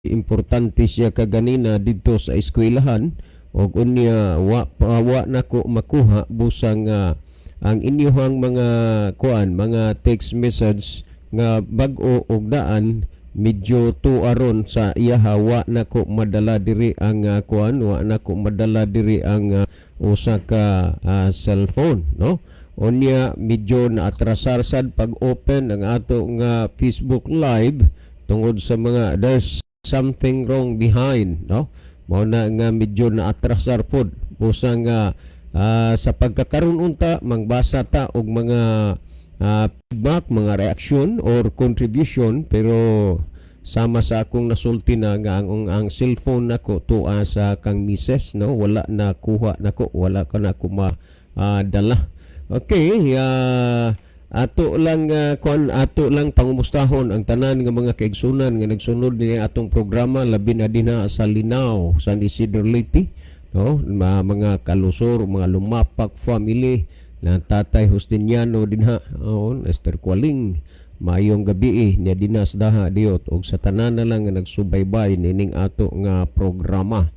Importante siya kaganina didto sa eskwelahan og unya wa pa, wa nako makuha busang ang inyuhang mga kuan, mga text message nga bag-o og daan, medyo tuaron sa iyaha. Wa nako madala diri ang kuan, wa nako madala diri ang usa ka cellphone, no? Unya medyo naatrasar sad pag-open ang ato nga Facebook Live tungod sa mga there's something wrong behind, no? Mao na nga medyo naatrasar pod. Busa nga sa pagkakaron unta mangbasa ta og mga feedback, mga reaksyon or contribution, pero sama sa akong nasulti na nga ang cellphone nako tuwa sa kang mises, no? Wala na kuha nako, wala ka na ko ma dala. Okay, ato lang kuan, ato lang pangumustahon ang tanan nga mga kaigsunan nga nagsunod ni atong programa, labi na dinha sa Linao, San Isidro, Leyte, no? Mga Kalusor, mga Lumapak family na Tatay Justiniano dinha, oh, Esther Kualing, maayong gabi eh, niya dinha sa Daha Diot og sa tanan na lang nga nagsubaybay nining ato nga programa.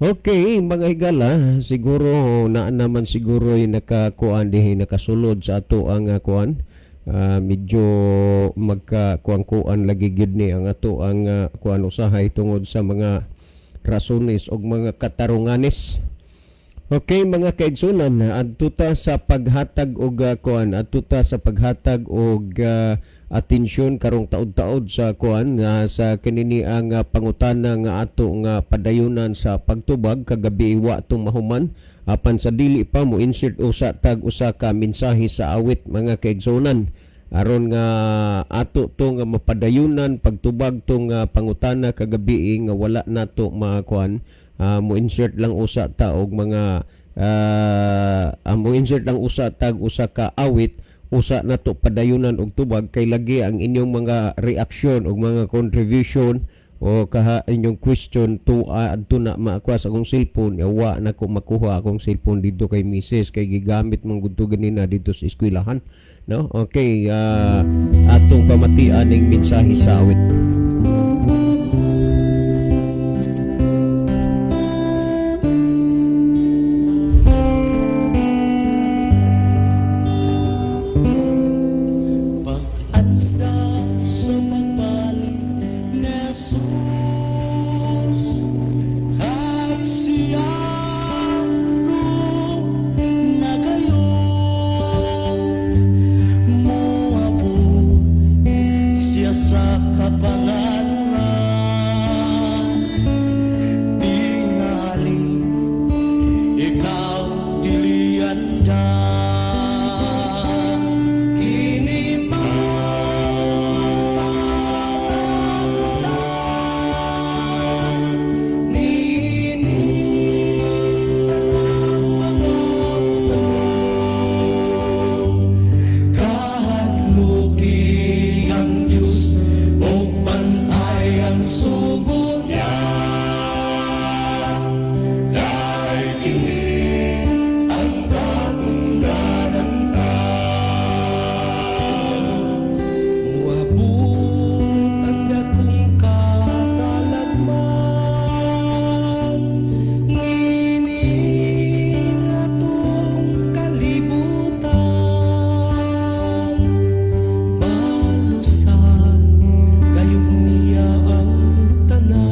Okay, mga higala, siguro na naman siguro yung nakakuan dihi, nakasulod sa ato ang kuan. Medyo magka kuan-kuan lagi gid ni ang ato ang kuan usahay tungod sa mga rasones og mga katarunganes. Okay, mga kaigsunan, adto ta sa paghatag og kuan, adto ta sa paghatag og atensyon karong taod-taod sa kuan sa kinini ang pangutana nga ato nga padayunan sa pagtubag kagabi, wa tong mahuman. Apan sa dili pa mo insert usa tag usa ka mensahe sa awit, mga kaigsunan, aron nga ato to nga mapadayunan pagtubag tong pangutana kagabi nga wala nato makuan, mo insert lang usa ta og mga mo insert lang usa tag usa ka awit, usa nato padayunan og tubag kay lagi ang inyong mga reaksyon og mga contribution o kaha inyong question to adto na maakuha sa akong cellphone. Wa na ko makuha akong cellphone dito kay misis kay gigamit man gud to ganina dito sa eskwelahan, no? Okay, atong pamatian ning mensahe sa awit. Pag-anda sa pagbalik ni Jesus ay siyang na kayo moabot siya sa kapangalan tingali ikaw dili handa. Kini man katapusan niini tanang mga butang. Kahadluki ang Diyos ug bantay ang sugo niya. Kay kini ang katungdanan ta. Moabot ang dakong katalagman niini atong kalibutan. Balusan gayud niya ang tanan.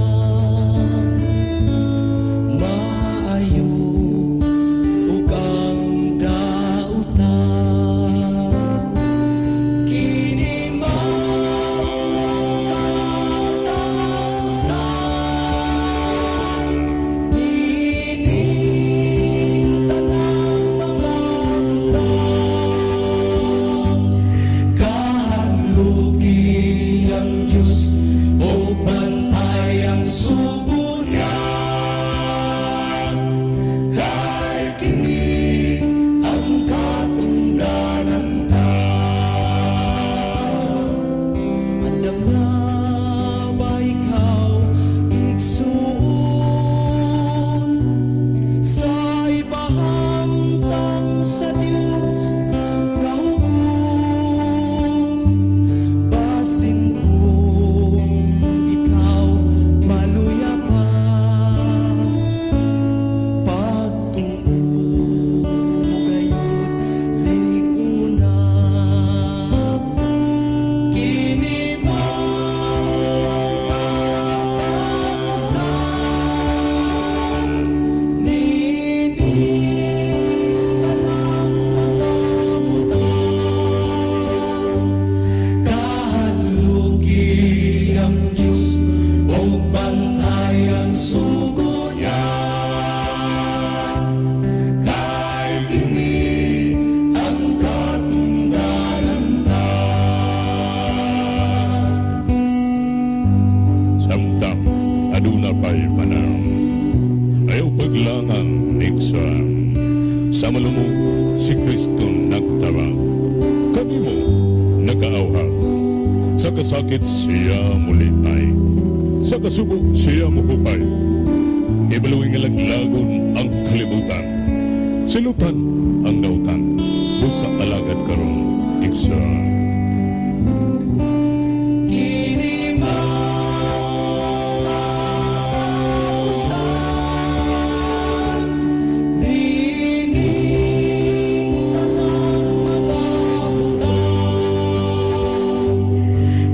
Ug bantay ang sugo niya. Kay kini ang katungdanan ta. Samtang aduna pa'y panahon, ayaw paglangan, igsoon. Sa malumog si Kristo nagtabang, kanimo nagaawhag. Sa kasakit siya mulipay, sa kasubo siya muhupay. Ibaluy nga laglagon ang kalibutan, silutan ang dautan, busa alagad karon, igsoon. Kini mao katapusan, niining tanang mga butang.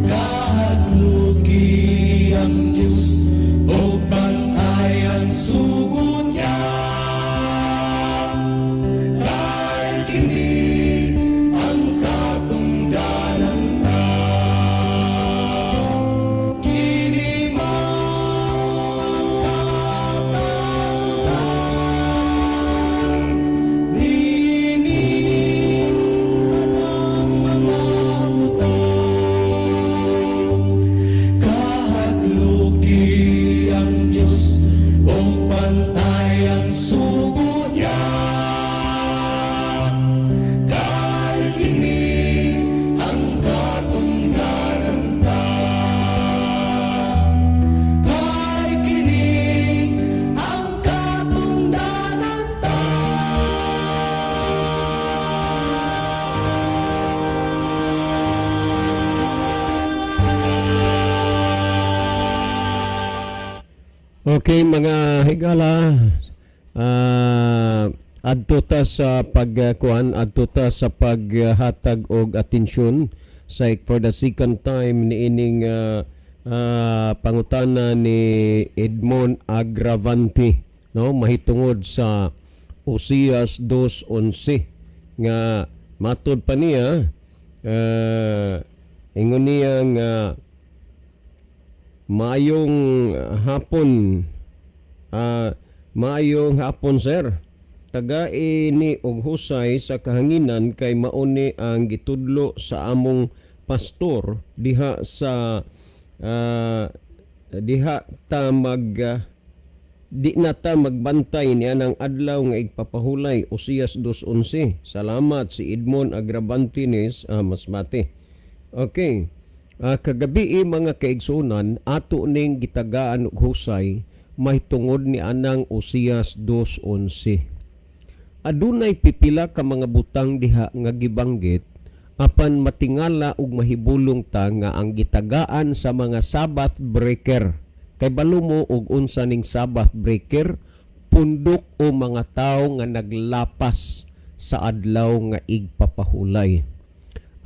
Kahadluki ang Diyos ug bantay ang sugo niya. Kay kini ang katungdanan ta. Kini mao ang katapusan, niining tanang mga butang. Kahadluki ang Diyos ug bantay ang sugo niya. Kay kini ang katungdanan ta. Kay kini ang katungdanan ta. Okay, mga higala, adto ta sa pagkuan, adto ta sa paghatag og atensyon sa for the second time niining pangutana ni Edmond Agravante, no, mahitungod sa Osias 2:11 nga matod pa niya, ingon niya nga maayong hapon. Maayong hapon, sir. Tagai ni og husay sa kahanginan kay mauni ang gitudlo sa among pastor diha sa diha ta mag di na ta magbantay niya ng adlaw nga igpapahulay, Osias 2:11. Salamat, si Edmond Agrabantinis, Masbate. Okay. Kagabi, mga kaigsunan, ato ning gitagaan og husay mahitungod ni anang Osias 2:11. Adunay pipila ka mga butang diha nga gibanggit apan matingala ug mahibulong ta nga ang gitagaan sa mga Sabbath breaker. Kay balo mo og unsa ning Sabbath breaker, pundok o mga tawo nga naglapas sa adlaw nga igpapahulay.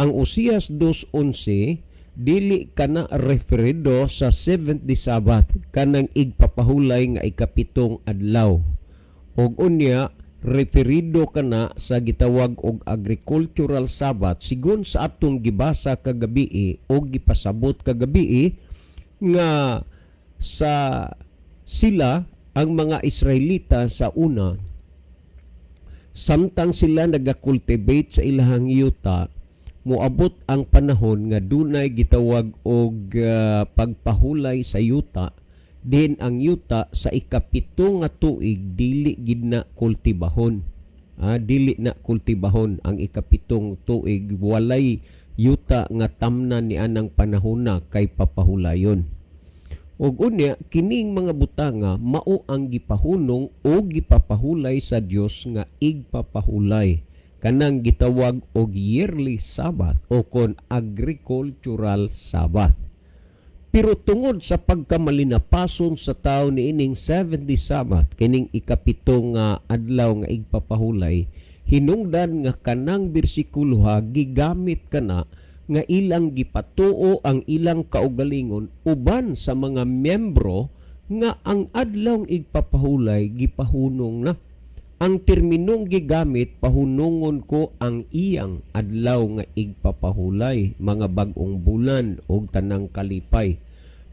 Ang Osias 2:11 dili kana referido sa seventh day Sabbath, kanang igpapahulay nga ikapitong adlaw. Og unya referido kana sa gitawag og agricultural Sabbath sigon sa atong gibasa kagabi o gipasabot kagabi nga sa sila ang mga Israelita sa una, samtang sila nagakultivate sa ilahang yuta, moabot ang panahon nga dunay gitawag og pagpahulay sa yuta din. Ang yuta sa ikapito nga tuig dili gid na kultibahon, dili na kultibahon ang ikapitong tuig. Walay yuta nga tamnan ni anang panahona kay papahulayon. Ug unya kining mga butanga mao ang gipahunong o gipapahulay sa Dios nga igpapahulay, kanang gitawag og yearly Sabbath o kon agricultural Sabbath. Pero tungod sa pagkamalinapason sa tao niining seventh day Sabbath, kining ikapito nga adlaw nga igpapahulay, hinungdan nga kanang bersikulo ha gigamit kana nga ilang gipatuo ang ilang kaugalingon uban sa mga miyembro nga ang adlaw igpapahulay gipahunong na. Ang terminong gigamit, "Pahunungon ko ang iyang adlaw nga igpapahulay, mga bag-ong bulan og tanang kalipay."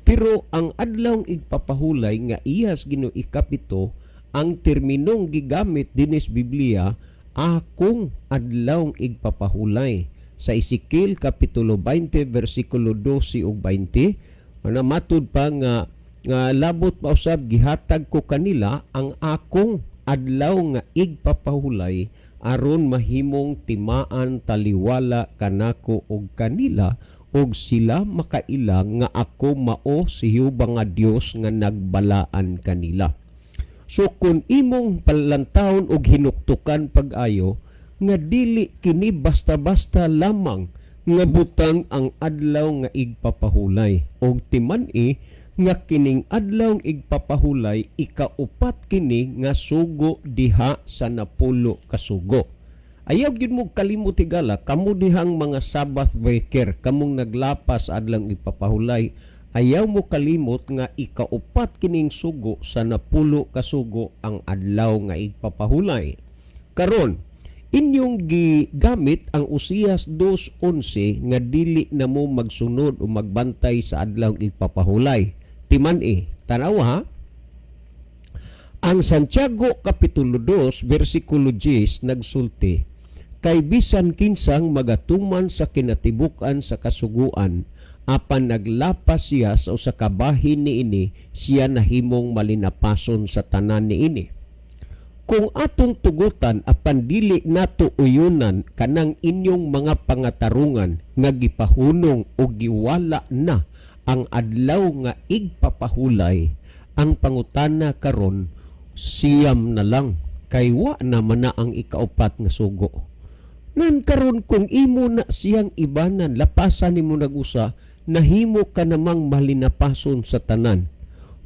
Pero ang adlaw igpapahulay nga iyas Ginoo ikapito, ang terminong gigamit dinis Biblia, akong adlaw igpapahulay. Sa Ezekiel kapitulo 20 versikulo 12 ug 20, na matud pa nga labot pa usab, gihatag ko kanila ang akong adlaw nga igpapahulay aron mahimong timaan taliwala kanako og kanila, og sila makaila nga ako mao si Jehova nga Dios nga nagbalaan kanila. So kung imong palantawon og hinuktukan pag-ayo nga dili kini basta-basta lamang nga butang ang adlaw nga igpapahulay, og timan-i nga kining adlaw igpapahulay, ikaupat kini nga sugo diha sa 10 ka sugo. Ayaw gyud mo kalimot, higala, kamo dihang mga Sabbath breaker, kamong naglapas sa adlaw igpapahulay, ayaw mo kalimot nga ikaupat kining sugo sa 10 ka sugo ang adlaw nga igpapahulay. Karon, inyong gigamit ang Osias 2:11 nga dili na mo magsunod o magbantay sa adlaw igpapahulay. Timan-i, tanawa ha. Ang Santiago kapitulo 2 versikulo 10 nagsulti, "Kay bisan kinsang magatuman sa kinatibuk-an sa kasuguan, apan naglapas siya sa usa ka bahin niini, siya nahimong malinapason sa tanan niini." Kung atong tugutan apan dili nato uyunan kanang inyong mga pangatarungan nga gipahunong o giwala na ang adlaw nga igpapahulay, ang pangutana karon, 9 na lang kay wa na man na ang ikaupat nga sugo. Nan karon, kung imo na siyang ibanan, lapasan nimo nag-usa, nahimo ka namang malinapason sa tanan.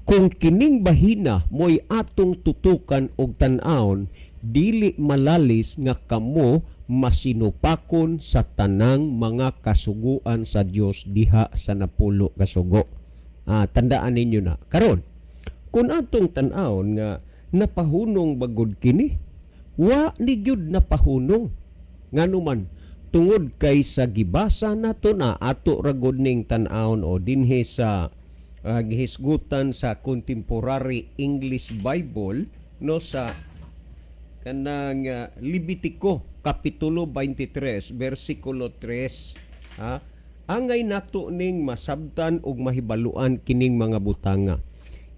Kung kining bahina mo'y atong tutukan og tan-awon, dili malalis nga kamo masinupakon sa tanang mga kasuguan sa Dios diha sa 10 ka sugo. Tandaan ninyo na. Karon, kung atong tan-awon nga napahunong bagod kini, wa ni gyud napahunong. Ngano man, tungod kay sa gibasa nato na ato ra gud ning tan-awon o dinhi sa gihisgutan sa Contemporary English Bible, no, sa kanang Levitico kapitulo 23 versikulo 3, ha. Angay nato ning masabtan ug mahibaluan kining mga butanga.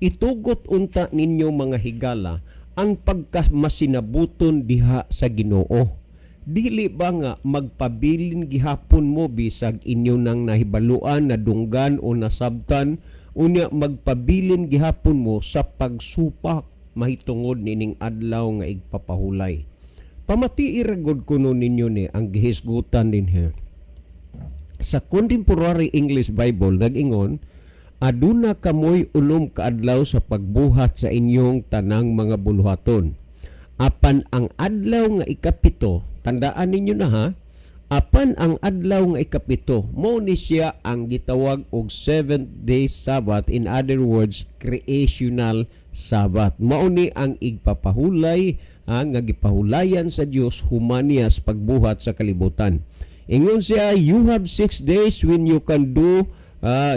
Itugot unta ninyo, mga higala, ang pagkamasinabuton diha sa Ginoo. Dili ba nga magpabilin gihapon mo bisag inyo nang nahibaluan, nadunggan o nasabtan, unya magpabilin gihapon mo sa pagsupak mahitungod nining adlaw nga igpapahulay? Pamatii ra gud kuno ninyo ni ang gihisgutan dinhi sa Contemporary English Bible. Nag-ingon, "Aduna kamoy 6 ka adlaw sa pagbuhat sa inyong tanang mga buluhaton. Apan ang adlaw nga ikapito," tandaan ninyo na ha, "apan ang adlaw nga ikapito," mo ni siya ang gitawag og seventh day Sabbath, in other words, creational Sabbath. Mao ni ang igpapahulay ha, nga gipahulayan sa Dios human niya sa pagbuhat sa kalibutan. Ingon siya, "You have 6 days when you can do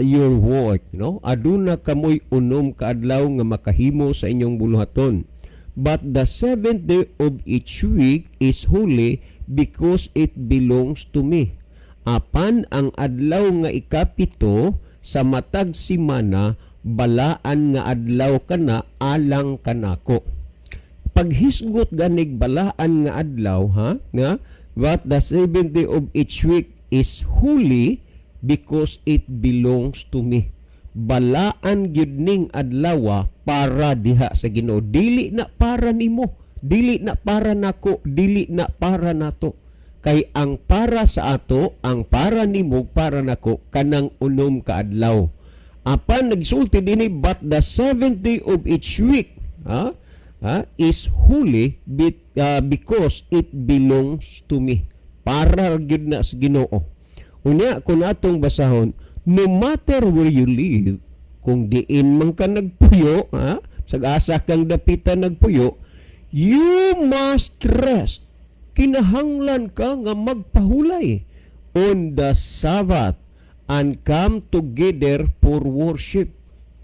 your work," no? Aduna kamoy 6 ka adlaw nga makahimo sa inyong buluhaton. "But the seventh day of each week is holy because it belongs to me." Apan ang adlaw nga ikapito sa matag simana, balaan nga adlaw kana alang kanako. Paghisgot ganig balaan nga adlaw ha, nga "But the seventh day of each week is holy because it belongs to me." Balaan gyud ning adlaw para diha sa Ginoo, dili na para nimo, dili na para nako, dili na para nato. Kay ang para sa ato, ang para nimo, para nako, kanang 6 ka adlaw. Apan nagsulti dinhi, "But the seventh day of each week," ha, ha, "is holy because it belongs to me." Para gyud na sa Ginoo. Unya kung atong basahon, no matter where you live, kung diin man ka nagpuyo, ha, sa asa kang dapitan nagpuyo, you must rest. Kinahanglan ka nga magpahulay on the Sabbath. And come together for worship.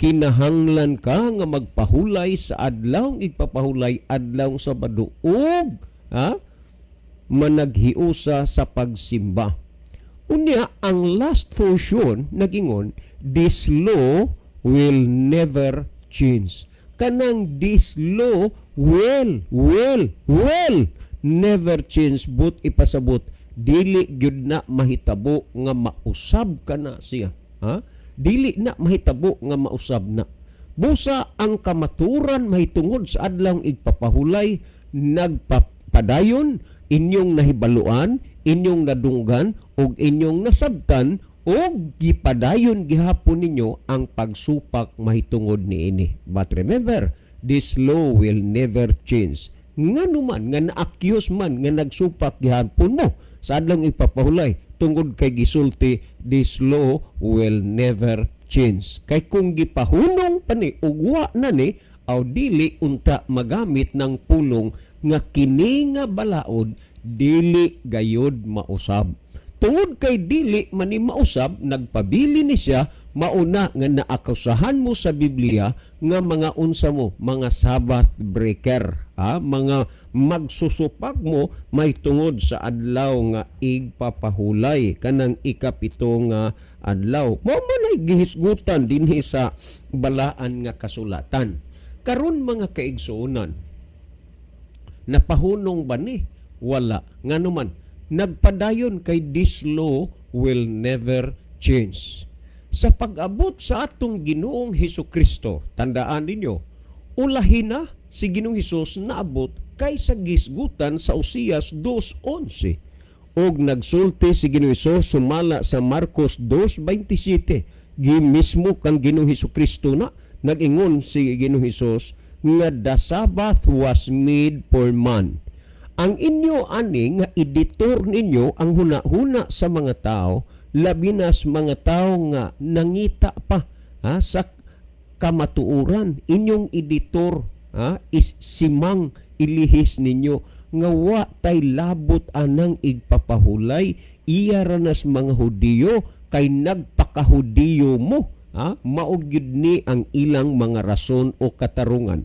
Kinahanglan ka nga magpahulay sa adlaw igpapahulay, Adlaw Sabado, ug ha managhiusa sa pagsimba. Unya ang last portion nagingon, "This law will never change." Kanang "this law will never change," but ipasabot dili gyud na mahitabo nga mausab ka na siya. Ha? Dili na mahitabo nga mausab na. Busa ang kamaturan mahitungod sa adlaw igpapahulay nagpapadayon, inyong nahibaluan, inyong nadunggan ug inyong nasabtan ug gipadayon gihapon ninyo ang pagsupak mahitungod niini. But remember, this law will never change. Ngano man nga na-accuse man nga nagsupak gihapon mo sa adlaw ipapahulay tungod kay gisulti, "This law will never change"? Kay kung gipahunong pa ni ug wa na ni aw dili unta magamit ng pulong nga kini nga balaod dili gayod mausab. Tungod kay dili man ni mausab, nagpabili ni siya, mauna nga naakusahan mo sa Biblia nga mga unsa mo, mga Sabbath breaker, ha? Mga magsusupak mo may tungod sa adlaw nga igpapahulay, kanang 7 nga adlaw. Mao man ay gihisgutan dinhi sa balaan nga kasulatan. Karon, mga kaigsuonan, napahunong ba ni? Wala. Ngano man? Nagpadayon kay this law will never change. Sa pag-abot sa atong Ginoong Hesus Kristo, tandaan ninyo, ulahin na si Ginoong Hesus naabot kaysa gisgutan sa Osias 2:11. Og nagsulti si Ginoong Hesus sumala sa Marcos 2:27. Gimismo kang Ginoong Hesus Kristo na nag-ingon si Ginoong Hesus nga the Sabbath was made for man. Ang inyo ani nga editor ninyo ang huna-huna sa mga tao, labi na sa mga tao nga nangita pa, ha, sa kamatuoran. Inyong editor, ha, is simang ilihis ninyo nga wa tay labot anang igpapahulay, iya ra nas mga Hudiyo kay nagpakahudiyo mo, ha, mao gyud ni ang ilang mga rason o katarungan.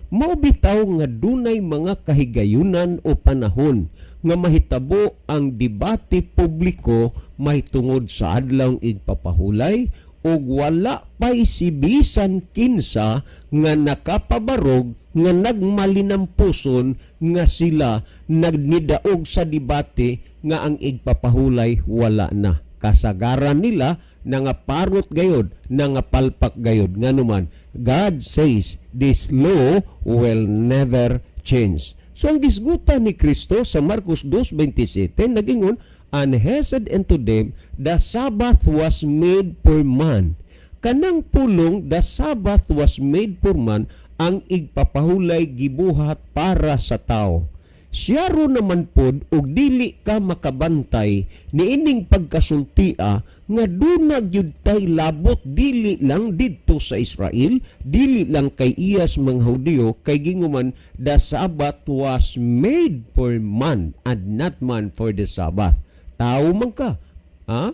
Mao bitaw nga dunay mga kahigayunan o panahon nga mahitabo ang debate publiko mahitungod sa adlaw igpapahulay ug wala pay si bisan kinsa nga nakapabarog nga nagmalinampuson nga sila nagnidaog sa debate nga ang igpapahulay wala na. Kasagaran nila nangaparot gayod, nangapalpak gayod. Nganuman, God says this law will never change. So ang gisgutan ni Kristo sa Marcos 2:27 nagingon, "And he said unto them, the Sabbath was made for man." Kanang pulong "the Sabbath was made for man," ang igpapahulay gibuhat para sa tao. Siyaro naman pod og dili ka makabantay niining pagkasultia nga duna gyud tay labot dili lang didto sa Israel, dili lang kay iyas mga Hudiyo, kay ginguman, "The Sabbath was made for man and not man for the Sabbath." Tao man ka. Ha?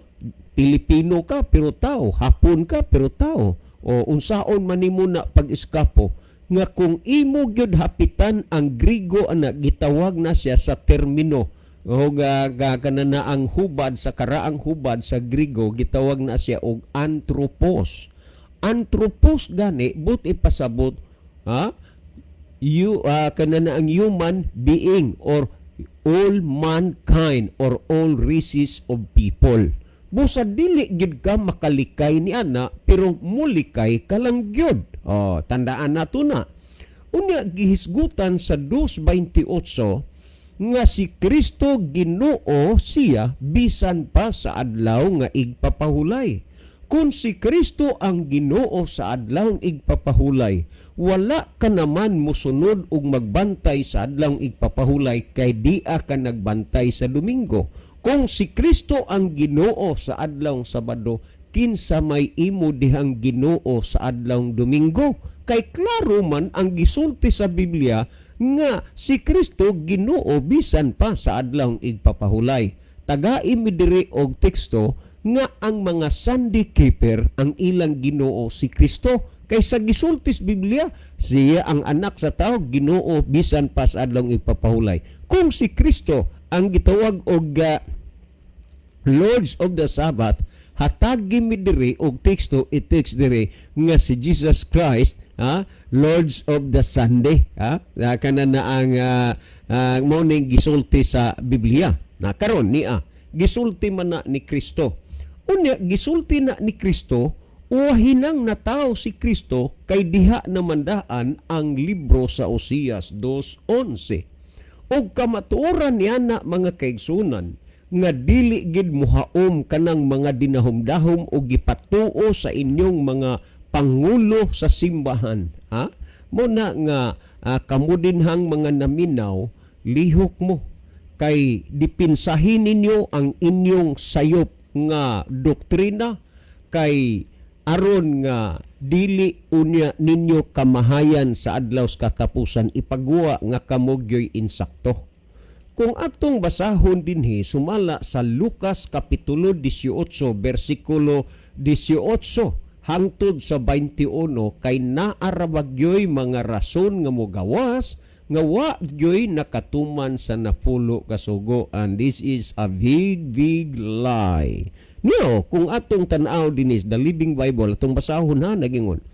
Pilipino ka pero tao, Hapon ka pero tao. O unsaon man nimo na pag-eskapo nga kung imo gyud hapitan ang Grigo ana, gitawag na siya sa termino o ga, ga kana ang hubad sa karaang hubad sa Grigo, gitawag na siya og anthropos. Anthropos gani but ipasabot, ha, you kana na ang human being or all mankind or all races of people. Busa dili gid ka makalikay ni ana pero mulikay ka lang gyud. Oh, tandaan nato na. Unya gihisgutan sa 2:28 nga si Kristo Ginoo siya bisan pa sa adlaw nga igpapahulay. Kung si Kristo ang Ginoo sa adlaw igpapahulay, wala ka naman musunod og magbantay sa adlaw igpapahulay kay dia ka nagbantay sa Domingo. Kung si Kristo ang Ginoo sa adlaw Sabado, kinsa may imo dihang Ginoo sa adlaw Domingo? Kay klaro man ang gisulti sa Biblia nga si Kristo Ginoo bisan pa sa adlaw igpapahulay. Tagai mi diri og teksto nga ang mga Sunday keeper, ang ilang Ginoo si Kristo, kay sa gisulti sa Biblia, siya ang Anak sa Tao, Ginoo bisan pa sa Adlawng Igpapahulay. Kung si Kristo ang gitawag og Lords of the Sabbath, hatagi mi diri og teksto, i-text diri nga si Jesus Christ, ha, Lords of the Sunday, ha. Kana na ang mao ning gisulti sa Biblia na karon niya gisulti man na ni Kristo. Unya gisulti na ni Kristo, uwahinang natawo si Kristo kay diha naman daan ang libro sa Osias 2:11. Og kamatuoran niya na, mga kaigsunan, nga dili gid muhaom kanang mga dinahom-dahom o gipatuo sa inyong mga pangulo sa simbahan, ha. Mo na nga kamo dinhang mga naminaw, lihok mo kay dipinsahin ninyo ang inyong sayop nga doktrina kay aron nga dili unya ninyo kamahayan sa Adlaw sa Katapusan ipaguwa nga kamo gyoy insakto. Kung atong basahon dinhi sumala sa Lucas kapitulo 18 bersikulo 18 hangtod sa 21, kay naa ra ba gyoy mga rason nga mogawas nga wa gyoy nakatuman sa napulo ka sugo, and this is a big, big lie. Now, kung atong tan-aw dinis, The Living Bible atong basahon, ha. Nagingon,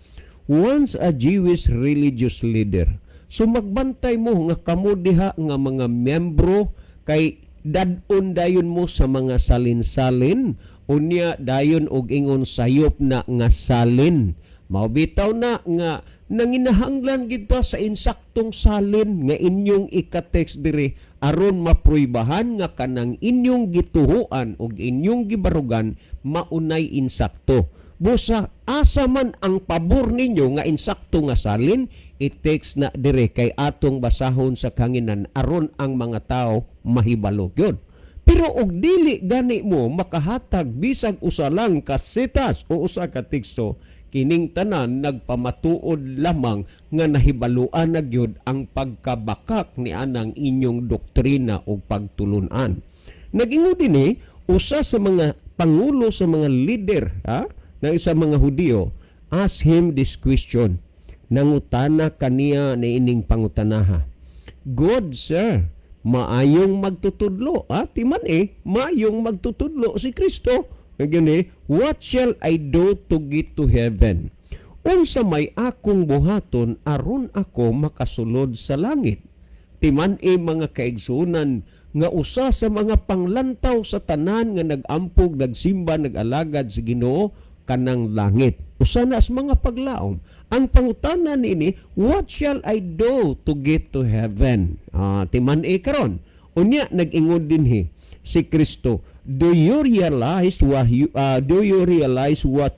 "Once a Jewish religious leader." So magbantay mo nga kamo diha nga mga membro kay dad-on dayon mo sa mga salin-salin, unya dayon og ingon sayop na nga salin. Mao bitaw na nga nanginahanglan gid ta sa insaktong salin nga inyong ika-text diri aron mapruibahan nga kanang inyong gituhuan og inyong gibarugan maunay insakto. Busa asa man ang pabor ninyo nga insakto nga salin, i-text na dire kay atong basahon sa kanginan aron ang mga tao mahibalo gyud. Pero og dili gani mo makahatag bisag usa lang ka sitas o usa ka teksto, kining tanan nagpamatuod lamang nga nahibaluan na gyud ang pagkabakak ni anang inyong doktrina o pagtulunan. Nag-ingon dinhi, usa sa mga pangulo sa mga leader, ha, ng isa mga Hudiyo, ask him this question. Nangutana kaniya niining pangutanaha. "Good sir," maayong magtutudlo. Ah, timan eh, maayong magtutudlo si Kristo. Gani, "What shall I do to get to heaven?" Unsa may akong buhaton aron ako makasulod sa langit? Timan eh, mga kaigsunan, nga usa sa mga panglantaw sa tanan nga nag-ampog, nagsimba, nag-alagad sa Ginoo, kanang langit. Usa na sa mga paglaom. Ang pangutana niini, "What shall I do to get to heaven?" Ah, timan eh karon. Unya nag-ingon dinhi si Kristo, "Do you realize what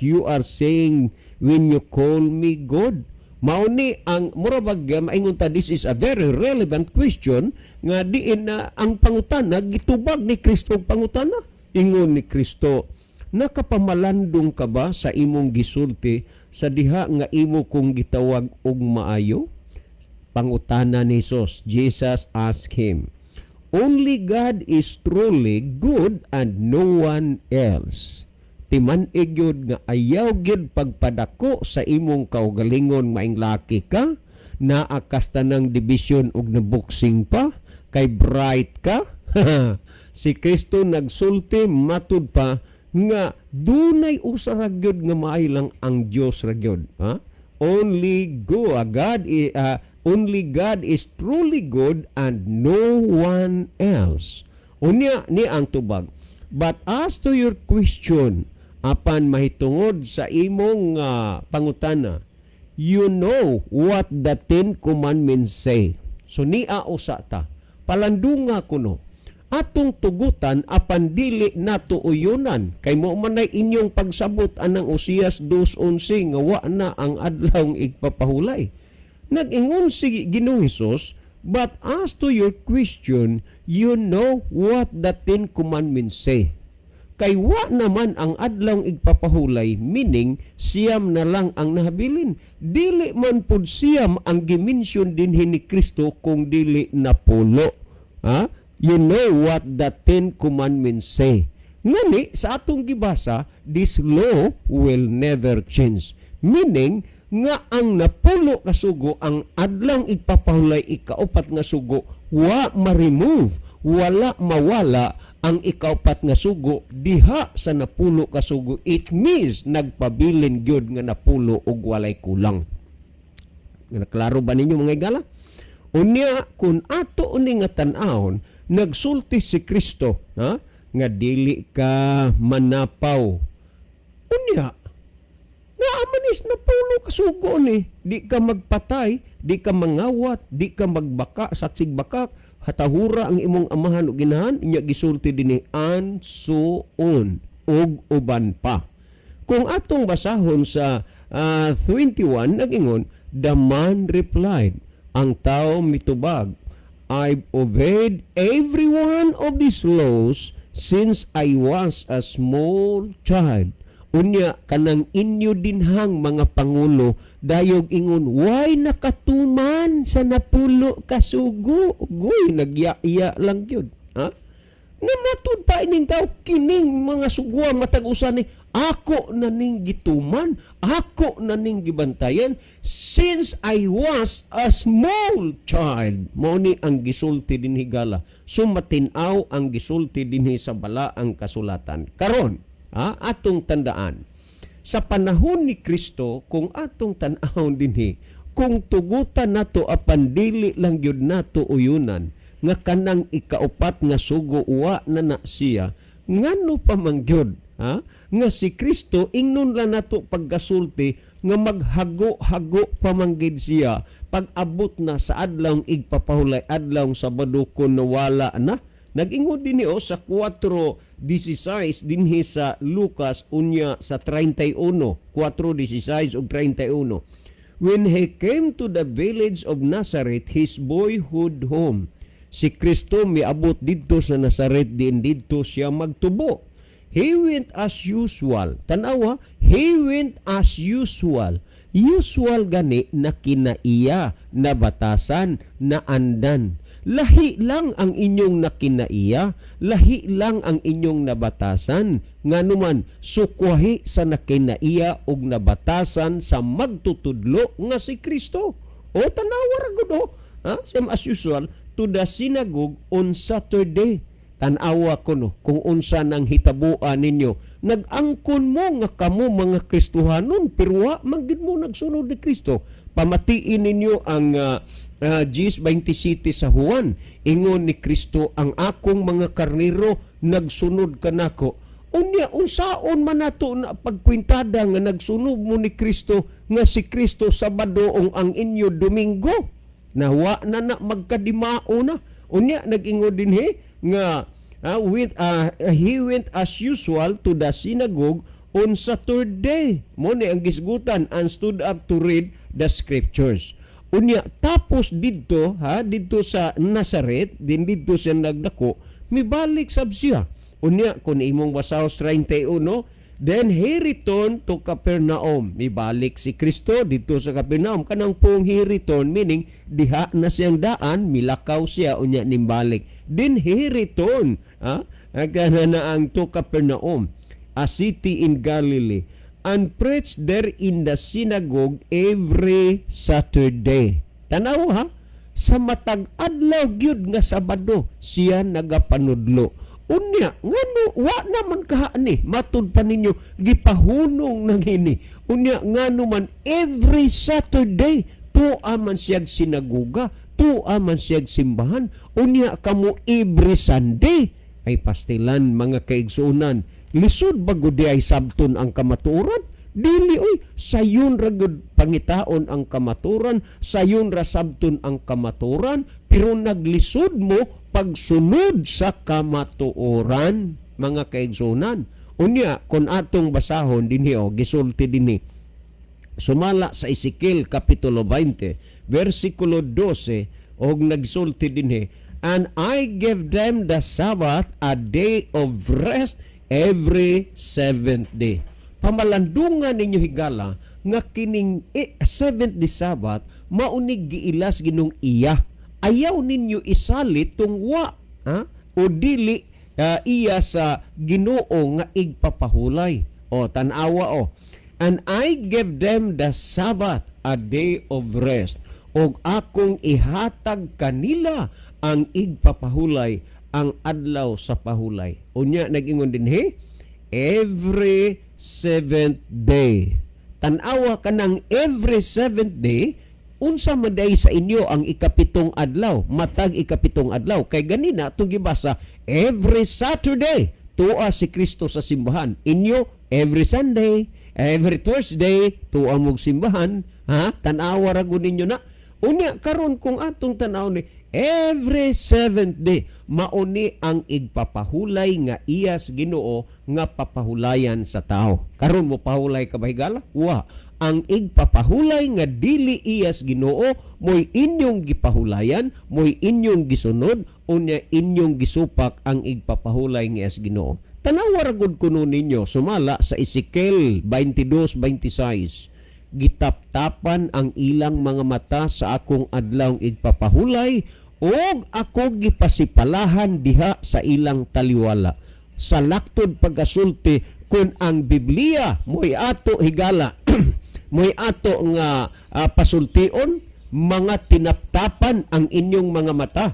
you are saying when you call me good?" Mao ni ang mura bag maingon ta, this is a very relevant question nga diin na ang pangutana gitubag ni Kristo ang pangutana. Ingon ni Kristo, "Nakapamalandong ka ba sa imong gisulti sa diha nga imo kong gitawag og maayo?" Pangutana ni Jesus. Jesus asked him, "Only God is truly good and no one else." Timan-i gyud nga ayaw gyud pagpadako sa imong kaugalingon, maing laki ka, naa kas tanang division og naboxing pa, kay bright ka. Si Kristo nagsulti matud pa nga dunay usa ra gyud nga maayo lang, ang Dios ra gyud, ha? Only God is truly good and no one else. Unya ni ang tubag. "But as to your question," apan mahitungod sa imong pangutana, "you know what the Ten Commandments say." So nia usa ta. Palandunga kuno. Atong tugutan apan dili nato uyunan kay mo man ay inyong pagsabot anang Osias 2:11 nga wa na ang Adlawng Igpapahulay. Nag-ingon si Ginoong Hesus, "But as to your question, you know what the Ten Commandments say." Kay wa naman ang Adlawng Igpapahulay, meaning 9 na lang ang nahabilin. Dili man pud 9 ang gimension dinhi ni Kristo kung dili 10. Ha? "You know what the Ten Commandments say." Ngani sa atong gibasa, this law will never change. Meaning nga ang 10 ka sugo, ang adlawng igpapahulay, ikaupat nga sugo, wa ma-remove, wala mawala ang ikaupat nga sugo diha sa 10 ka sugo. It means nagpabilin gyud nga 10 ug walay kulang. Nga klaro ba ninyo, mga igala? Unya kung ato uni nga tan-awon, nagsulti si Kristo, ha, nga dili ka manapaw. Unya naa man is 10 ka sugo ni: di ka magpatay, di ka mangawat, di ka magbaka, saksig bakak, hatahura ang imong amahan ug inahan. Unya gisulti dinhi, and so on, ug uban pa. Kung atong basahon sa 21, nagingon, "The man replied," ang tao mitubag, "I've obeyed every one of these laws since I was a small child." Unya kanang inyo dinhang mga pangulo dayog ingon, "Why nakatuman sa 10 ka sugo?" Goy, nagyaya lang gyud. Ha? Nga matud pa ining tao, kining mga sugua matag usa ni ako na ning gituman, ako na ning gibantayan since I was a small child. Mao ni ang gisulti dinhi, gala. Sumatin-aw ang gisulti dinhi sa balaang kasulatan. Karon, ha, atong tandaan sa panahon ni Kristo, kung atong tan-awon dinhi, kung tugutan nato apan dili lang gyud nato uyunan nga kanang ikaupat nga sugo wa na na siya, ngano pa man gyud, ha, nga si Kristo ingnon lang nato pagkasulti nga maghago-hago pa man gid siya pag abot na sa adlawng igpapahulay, adlawng Sabado, kun nawala na? Nag-ingon din o sa 4:16 dinhi sa Lucas, unya sa 31, 4:16 ug 31. "When he came to the village of Nazareth, his boyhood home." Si Kristo miabot didto sa Nazaret, din didto siya magtubo. "He went as usual." Tanawa, "He went as usual." Usual gani na kinaiya, na batasan, na andan. Lahi lang ang inyong nakinaiya, lahi lang ang inyong nabatasan. Nganuman, sukwahi sa nakinaiya ug nabatasan sa magtutudlo nga si Kristo. O tanawa ra gud o. Ha? "Same as usual to the synagogue on Saturday." Tanawa ko no kung unsa nang hitabuan ninyo. Nag-angkon mo nga kamo mga Kristohanon pero wa man gid mo nagsunod ni Kristo. Pamatiin ninyo ang 10:27 sa Juan. Ingon ni Kristo, "Ang akong mga karnero nagsunod kanako." Unya unsaon man nato na pagkwintada nga nagsunod mo ni Kristo nga si Kristo Sabado ug ang inyo Domingo? Nawa na na magkadimao na. Unya nag-ingon dinhi nga with "He went as usual to the synagogue on Saturday." Mo ni ang gisgutan, "And stood up to read the scriptures." Unya tapos didto, ha, didto sa Nazaret, din didto siya nagdako, mibalik sab siya. Unya kung imong basahon 31, "Then he returned to Capernaum." Mibalik si Kristo didto sa Capernaum. Kanang pong "he returned," meaning diha na siyang daan, milakaw siya unya nimbalik. "Then he returned," ha, kana na ang "to Capernaum, a city in Galilee, and preached there in the synagogue every Saturday." Tanaw ha, sa matag adlaw gyud nga Sabado siya nagapanudlo. Unya ngano wa naman kaha ni matud pa ninyo gipahunong nang ini? Unya ngano man every Saturday tua man siyag sinagoga, tua man siyag simbahan, unya kamo every Sunday? Ay pastilan, mga kaigsuonan, lisod ba gud ay sabton ang kamatuoran? Dili oy, sayon ra gud pangitaon ang kamatuoran, sayon ra sabton ang kamatuoran, pero naglisod mo pagsunod sa kamatuoran, mga kaigsuonan. Unya kung atong basahon dinhi o gisulti dinhi sumala sa Ezekiel kapitulo 20 versikulo 12, og nagsulti dinhi, "And I give them the Sabbath, a day of rest every seventh day." Pamalandungan ninyo, higala, nga kining seventh day Sabbath maunig giilas Ginoong iya. Ayaw ninyo isalit tungwa, ha, o dili iya sa Ginoo nga igpapahulay. O tan-awa o. "And I give them the Sabbath, a day of rest." Og akong ihatag kanila ang igpapahulay, ang adlaw sa pahulay. Unya nag-ingon dinhi, every seventh day. Tan-awa kanang every seventh day, unsa man day sa inyo ang ikapitong adlaw, matag ikapitong adlaw? Kay ganina atong gibasa, every Saturday tua si Kristo sa simbahan. Inyo, every Sunday, every Thursday tua mog simbahan, ha? Tan-awa ra gud ninyo na. Unya karon kung atong tan-aw ni every seventh day, mauni ang igpapahulay nga iyas Ginoo nga papahulayan sa tao. Karon mo pahulay ka ba, higala? Wa. Ang igpapahulay nga dili iyas Ginoo mo'y inyong gipahulayan, mo'y inyong gisunod, unya inyong gisupak ang igpapahulay nga iyas Ginoo. Tanawa ra gud kuno ninyo sumala sa Ezekiel 22:26, "Gitaptapan ang ilang mga mata sa akong adlaw igpapahulay ug ako gipasipalahan diha sa ilang taliwala." Sa laktod pagkasulti, kung ang Biblia mo'y ato, higala, mo'y ato nga pasultion, mga tinaptapan ang inyong mga mata.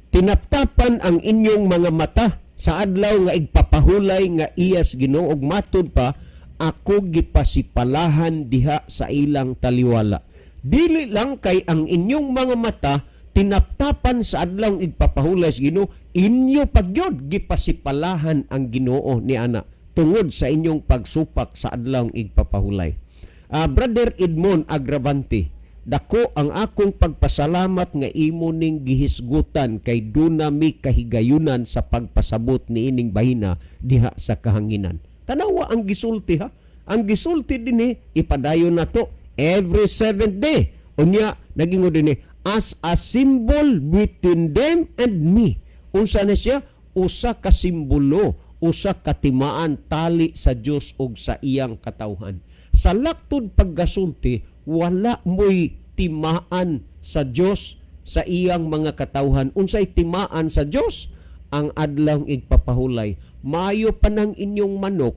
Tinaptapan ang inyong mga mata sa adlaw nga igpapahulay nga iyas Ginoo ug matud pa ako gipasipalahan diha sa ilang taliwala. Dili lang kay ang inyong mga mata tinaptapan sa adlaw igpapahulay sa Ginoo, inyo pagyod gipasipalahan ang Ginoo ni ana tungod sa inyong pagsupak sa adlaw igpapahulay. Brother Edmond Agravante, dako ang akong pagpasalamat nga imo ning gihisgutan kay duna mi kahigayunan sa pagpasabot niining bahina diha sa kahanginan. Tanawa ang gisulti ha. Ang gisulti dinhi, ipadayon nato, every seventh day. Unya nagingon dinhi, "as a symbol between them and me." Unsa na siya? Usa ka simbolo, usa ka timaan, tali sa Dios ug sa iyang katawhan. Sa laktod paggasulti, wala mo'y timaan sa Dios sa iyang mga katawhan. Unsay timaan sa Dios? Ang adlaw igpapahulay. Maayo pa nang inyong manok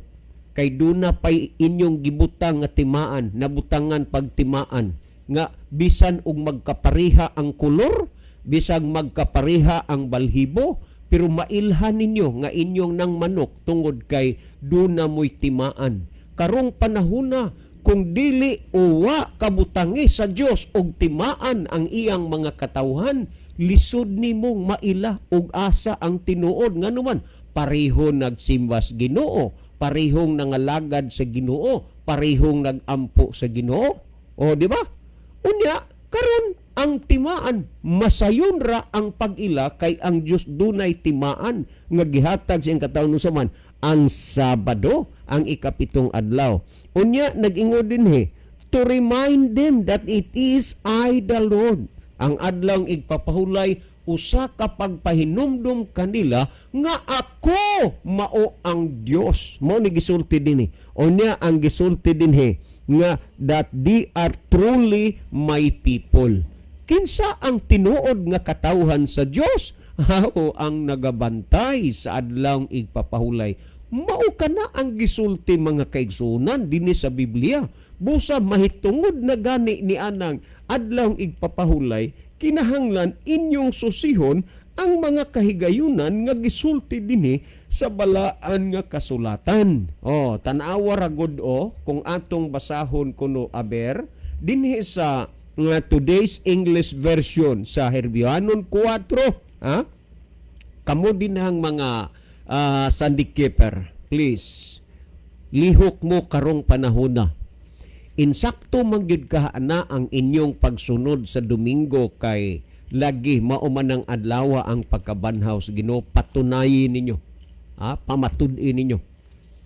kay duna pay inyong gibutang nga timaan, nabutangan pagtimaan nga bisan og magkapareha ang kolor, bisan magkapareha ang balhibo, pero mailhan ninyo nga inyong nang manok tungod kay duna mo'y timaan. Karong panahona, kung dili uwa kabutangi sa Dios og timaan ang iyang mga katawhan, lisod nimong maila og asa ang tinuod. Nganuman pareho nagsimbas Ginoo, parehong nangalagad sa Ginoo, parehong nagampo sa Ginoo. O di ba? Unya karon ang timaan, masayon ra ang pag-ila kay ang Dios dunay timaan nga gihatag sa iyang katawhan man ang Sabado, ang ikapitong adlaw. Unya nag-ingon dinhi, "to remind them that it is I the Lord." Ang adlaw igpapahulay usa ka pagpahinumdum kanila nga ako mao ang Dios. Mao ni gisulti dinhi. Unya ang gisulti dinhi nga "that they are truly my people." Kinsa ang tinuod nga katawhan sa Dios? O ang nagabantay sa adlaw igpapahulay. Mao kana ang gisulti, mga kaigsuonan, dinhi sa Biblia. Busa mahitungod na gani ni anang adlaw igpapahulay, kinahanglan inyong susihon ang mga kahigayunan nga gisulti dinhi sa balaan nga kasulatan. Oh, tan-awa ra gud o kung atong basahon kuno aber dinhi sa nga Today's English Version sa Herbiohanon 4, ha? Kamo din ang mga Sunday keeper, please. Lihok mo karong panahona. Insakto man gyud ka na ang inyong pagsunod sa Domingo kay lagi mao man ang adlaw ang pagkabanhaw sa Ginoo, patunayin ninyo. Ha? Pamatud-i ninyo.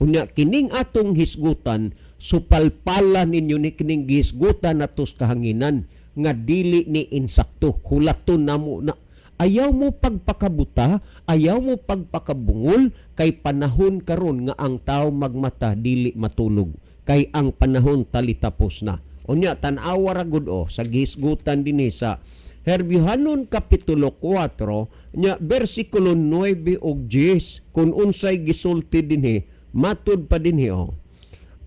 Unya kining atong hisgutan, supalpala ninyo ni kining gihisgutan natos kahanginan nga dili ni insakto. Hulaton namo na. Ayaw mo pagpakabuta, ayaw mo pagpakabungol kay panahon karon nga ang tao magmata dili matulog kay ang panahon talitapos na. Unya tan-awa ra gud o sa gihisgutan dinhi sa Herbyohanon Kapitulo 4 nya bersikulo 9 ug 10 kung unsay gisulti dinhi, matud pa dinhi oh.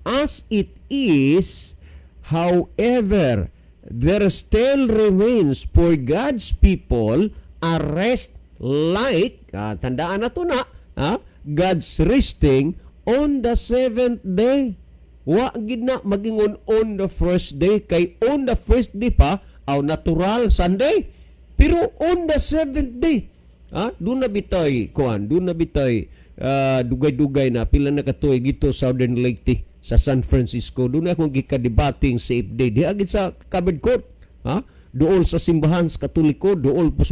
"As it is, however, there still remains for God's people a rest like," tandaan na to na, "God's resting on the seventh day." Wa gid na magingon on the first day kay on the first day pa aw natural Sunday. Pero on the seventh day, doon na bitay kuan, doon na bitay dugay-dugay na pila na katuig dito Southern Leyte sa San Francisco. Doon akong gikadebating safe day. Diha gid sa covered court. Ha? Dool sa simbahan sa Katoliko, dool po sa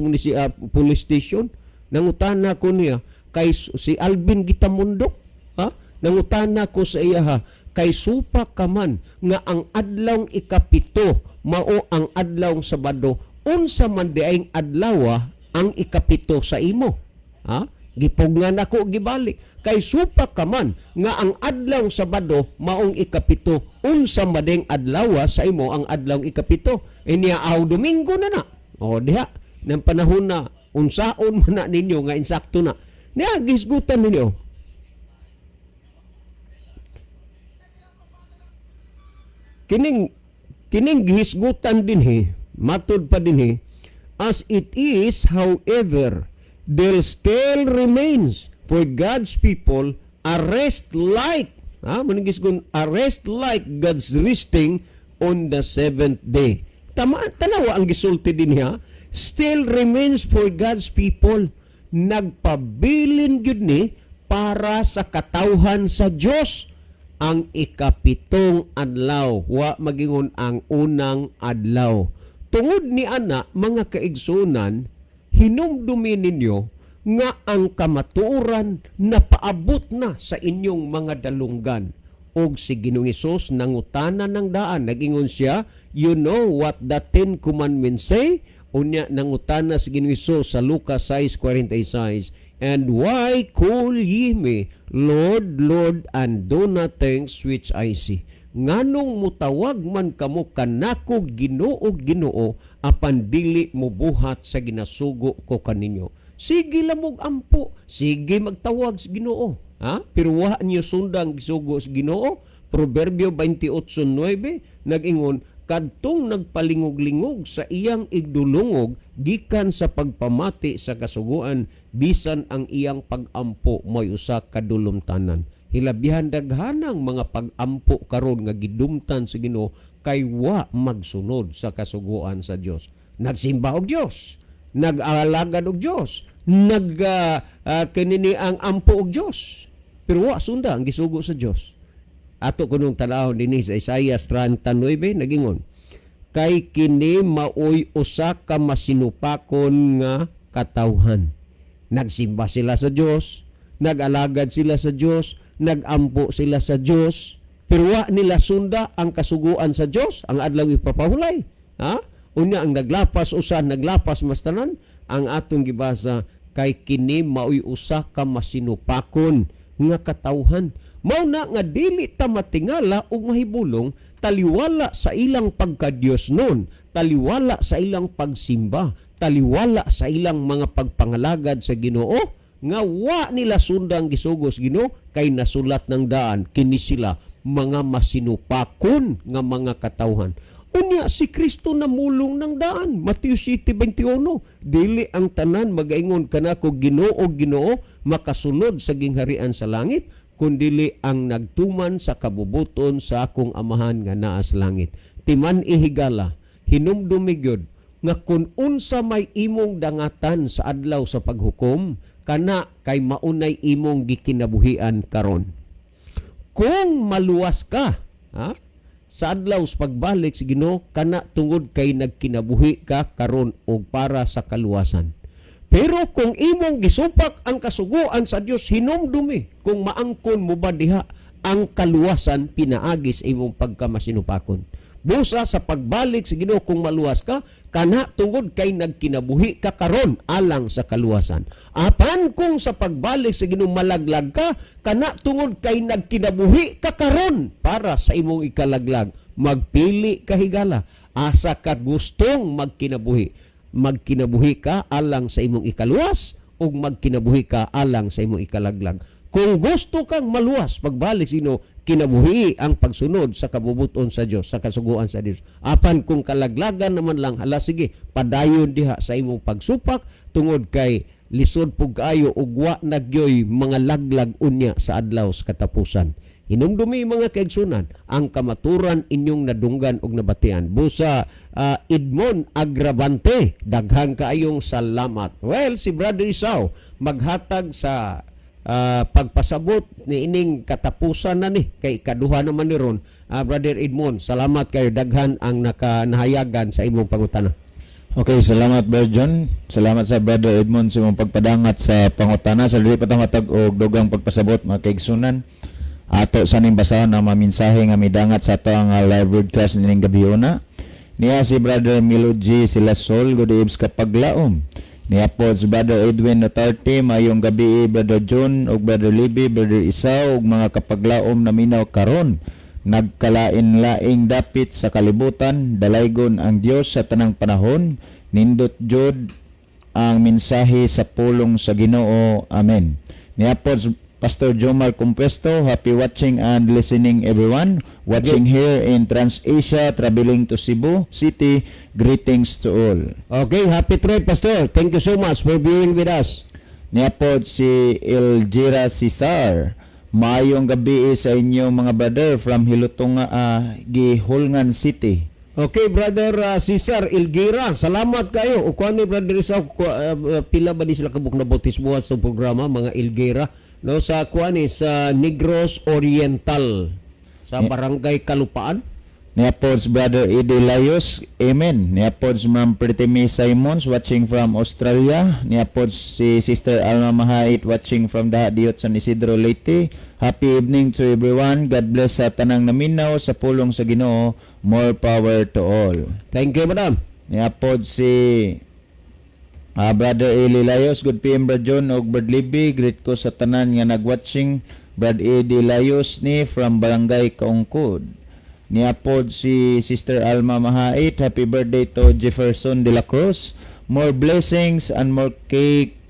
police station. Nangutana ko niya kay si Alvin Gitamundok. Ha? Nangutana ko sa iya ha, kay supa ka man nga ang adlawng 7 mao ang adlawng Sabado, unsa man diayng adlaw ang 7 sa imo? Ha? Gipugngan ako gibalik. Kay supa ka man nga ang adlaw Sabado maong 7, unsa madeng adlaw sa imo ang adlaw 7? Inya aw Domingo na na. O diha ng panahon na unsaon man na ninyo nga insakto na. Niya gisgutan ninyo. Kining gihisgutan dinhi, matud pa dinhi, "As it is, however, there still remains for God's people a rest like," ha, manigis a "rest like God's resting on the seventh day." Tama, tanawa ang gisulti din niya, still remains for God's people. Nagpabilin gyud ni para sa katawhan sa Dios ang 7 adlaw, wa magingon ang unang adlaw. Tungod ni ana, mga kaigsunan, hinumdumi ninyo nga ang kamatuoran na paabot na sa inyong mga dalunggan. Og si Ginoong Hesus nangutana ng daan, nagingon siya, "You know what the Ten Commandments say?" Unya nangutana si Ginoong Hesus sa Lucas 6:46, "And why call ye me Lord, Lord, and do not things which I say?" Nganong mutawag man kamo kanako Ginoo, Ginoo, apan dili mo buhat sa ginasugo ko kaninyo? Sige lamog ampo, sige magtawag sa Ginoo. Ha? Pero wa niyo sundang gisugo sa Ginoo. Proverbio 28:9 nag-ingon, kadtong nagpalingog-lingog sa iyang igdulungog gikan sa pagpamati sa kasuguan, bisan ang iyang pagampo mo'y usa ka dulumtanan. Hilabihan daghanang mga pagampo karon nga gidumtan sa Ginoo kay wa magsunod sa kasuguan sa Dios. Nagsimba og Dios, nag-alagad og Dios, nag kinini ang ampo og Dios, pero wa sunda ang gisugo sa Dios. Ato kunong tanawon dinhi sa Isaiah 39, nagingon, kay kini maoy usa ka masinupakon nga katawhan. Nagsimba sila sa Dios, nag-alagad sila sa Dios, nagampo sila sa Dios, pero wa nila sunda ang kasuguan sa Dios, ang adlaw ipapahulay. Ha? Unya ang naglapas usa, naglapas mas tanan. Ang atong gibasa, kay kini maoy usa ka masinupakon nga katawhan. Mao na nga dili ta matingala ug mahibulong taliwala sa ilang pagka-Dios nun, taliwala sa ilang pagsimba, taliwala sa ilang mga pagpangalagad sa Ginoo, nga wa nila sundang gisugos Ginoo, kay nasulat ng daan kini sila mga masinupakon nga mga katawhan. Unya si Kristo namulong ng daan. Mateo 7:21, dili ang tanan magaingon kanako, "Ginoo, Ginoo," makasulod sa gingharian sa langit, kundili ang nagtuman sa kabubuton sa akong Amahan nga naa sa langit. Timan ihigala, hinumdumi gyud nga kung unsa may imong dangatan sa adlaw sa paghukom, kana kay maunay imong gikinabuhian karon. Kung maluwas ka, ha, sa adlaw sa pagbalik sa Ginoo, kana tungod kay nagkinabuhi ka karon og para sa kaluwasan. Pero kung imong gisupak ang kasuguan sa Dios, hinumdumi kung maangkon mo ba diha ang kaluwasan pinaagi sa imong pagkamasinupakon. Busa sa pagbalik sa Ginoo, kung maluwas ka, kana tungod kay nagkinabuhi ka karon alang sa kaluwasan. Apan kung sa pagbalik sa Ginoo malaglag ka, kana tungod kay nagkinabuhi ka karon para sa imong ikalaglag. Magpili ka, higala, asa ka gustong magkinabuhi. Magkinabuhi ka alang sa imong ikaluwas ug magkinabuhi ka alang sa imong ikalaglag. Kung gusto kang maluwas pagbalik sa Ginoo, kinabuhi ang pagsunod sa kabubuton sa Dios, sa kasuguan sa Dios. Apan kung kalaglagan naman lang, hala sige, padayon diha sa imong pagsupak tungod kay lisod pug kaayo ug wa na gyoy mga laglag unya sa adlaw sa katapusan. Hinumdumi, mga kaigsunan, ang kamaturan inyong nadunggan og nabatian. Busa Edmond Agravante, daghang kaayong salamat. Well, si Brother Isao maghatag sa pagpasabot ni ining katapusan na ni kay kaduha naman ni ron. Brother Edmond, salamat kayo, daghan ang naka nahayagan sa imong pangutana. Okay, salamat, Brother John. Salamat sa Brother Edmond sa imong pagpadangat sa pangutana. Sa dili pa ta matag og dugang pagpasabot, mga kaigsunan, ato sa ning basahon ang mga mensahe nga midangat sa ato ang live broadcast nining gabiuna. Niya si Brother Milo G. Silasol, good eves kapaglaom. Niya po si Brother Edwin Notarte, mayong gabi, Brother John ug Brother Libby, Brother Isaw ug mga kapaglaom na minaw karon. Nagkalain-laing dapit sa kalibutan, dalaygon ang Dios sa tanang panahon. Nindot jud ang mensahe sa pulong sa Ginoo. Amen. Niya po si Pastor Jomar Compuesto, happy watching and listening, everyone. Watching here in TransAsia, traveling to Cebu City. Greetings to all. Okay, happy trip, Pastor. Thank you so much for being with us. Niya po si Eljira Cesar. Maayong gabi sa inyo, mga brother, from Hilutunga, Gihulngan City. Okay, Brother Cesar Ilgira, salamat kayo. O kuan ni Brother Isao, pila ba ni sila kabuk na botis buhat sa programa, mga Ilgira, no, sa kuan ni sa Negros Oriental sa Barangay Kalupaan. Niya po si Brother Eddie Layos, amen. Niya po si Ma'am Pretty May Simons watching from Australia. Niya po si Sister Alma Mahait watching from Dahadiot, San Isidro, Leyte. Happy evening to everyone. God bless sa tanang naminaw sa pulong sa Ginoo. More power to all. Thank you, Madam. Niya po si Brother Eli Layos, good PM, Brad John ug Brad Libby, greet ko sa tanan nga nagwatching. Brad Eddie Layos ni from Barangay Kaungkod. Niya pod si Sister Alma Mahait, happy birthday to Jefferson de la Cruz. More blessings and more cake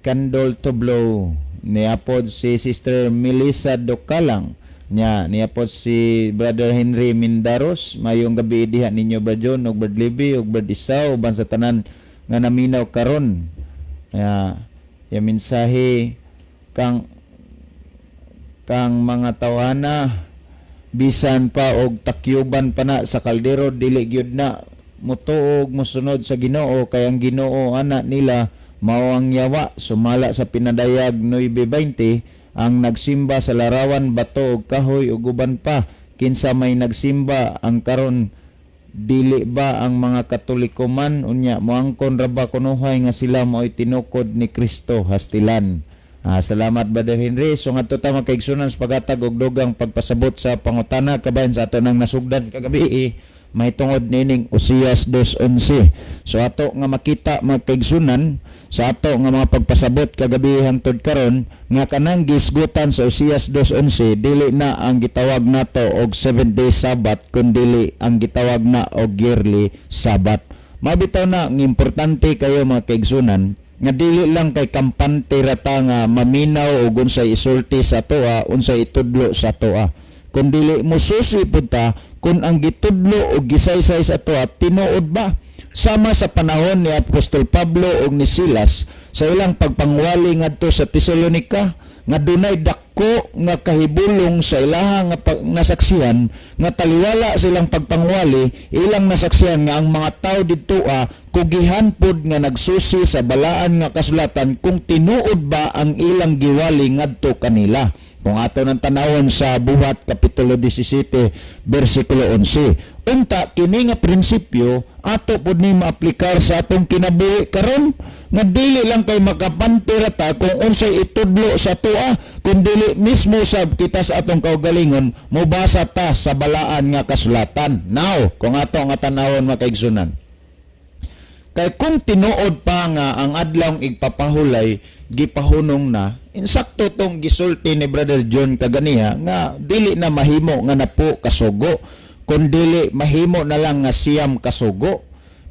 candle to blow. Niya pod si Sister Melissa Docalang. Niya pod si Brother Henry Mindaros. Mayong gabi diha ninyo, Brad John ug Brad Libby ug Brad Isaw uban sa tanan nga naminaw karon. Ya mensahe kang mga tawhana, bisan pa og takyuban pa na sa kaldero, dili gyud na mutuog mosunod sa Ginoo, kay ang Ginoo ana nila mao ang yawa, sumala sa Pinadayag 9:20, ang nagsimba sa larawan, bato ug kahoy ug uban pa. Kinsa may nagsimba ang karon? Dili ba ang mga Katoliko man? Unya moangkon ra ba kunuhay nga sila mao'y tinukod ni Kristo? Hastilan. Salamat, Brother Henry. So ngadto ta, mga kaigsunan, sa paghatag og dugang pagpasabot sa pangutana kabahin sa ato nang nasugdan kagabi may tungod nining Osias 2:11. So ato nga makita, mga kaigsunan, sa ato nga mga pagpasabot kagabi hangtod karon nga kanang gisgutan sa Osias 2:11 dili na ang gitawag nato og 7 day Sabbath kun dili ang gitawag na og yearly Sabbath. Mabitaw na ng importante kayo, mga kaigsunan, nga dili lang kay kampante ra ta nga maminaw og unsay isulti sa atoa, unsay itudlo sa atoa. Kung dili mususi pud ta kung ang gitudlo o gisaysay sa atoa tinuod ba. Sama sa panahon ni Apostol Pablo ug ni Silas sa ilang pagpangwali ngadto sa Tesalonica nga dunay dako nga kahibulong sa ilaha nga nasaksihan nga taliwala silang pagpangwali, ilang nasaksihan nga ang mga tao didtoa kugihan pod nga nagsusi sa balaan nga kasulatan kung tinuod ba ang ilang giwali ngadto kanila, kung ato ng tanawon sa Buhat Kapitulo 17 bersikulo 11. Unta kini nga prinsipyo ato pud ni maaplikar sa atong kinabuhi karon nga dili lang kay makapante ra ta kung unsay itudlo sa atoa kun dili mismo sab kita sa atong kaugalingon mobasa ta sa balaan nga kasulatan. Now, kung ato nga tanawon, mga kaigsunan, kay kung tinuod pa nga ang adlawng igpapahulay gipahunong na, insakto tong gisulti ni Brother John kaganiha nga dili na mahimo nga napo kasugo. Kung dili, mahimo na lang nga 9 ka sugo.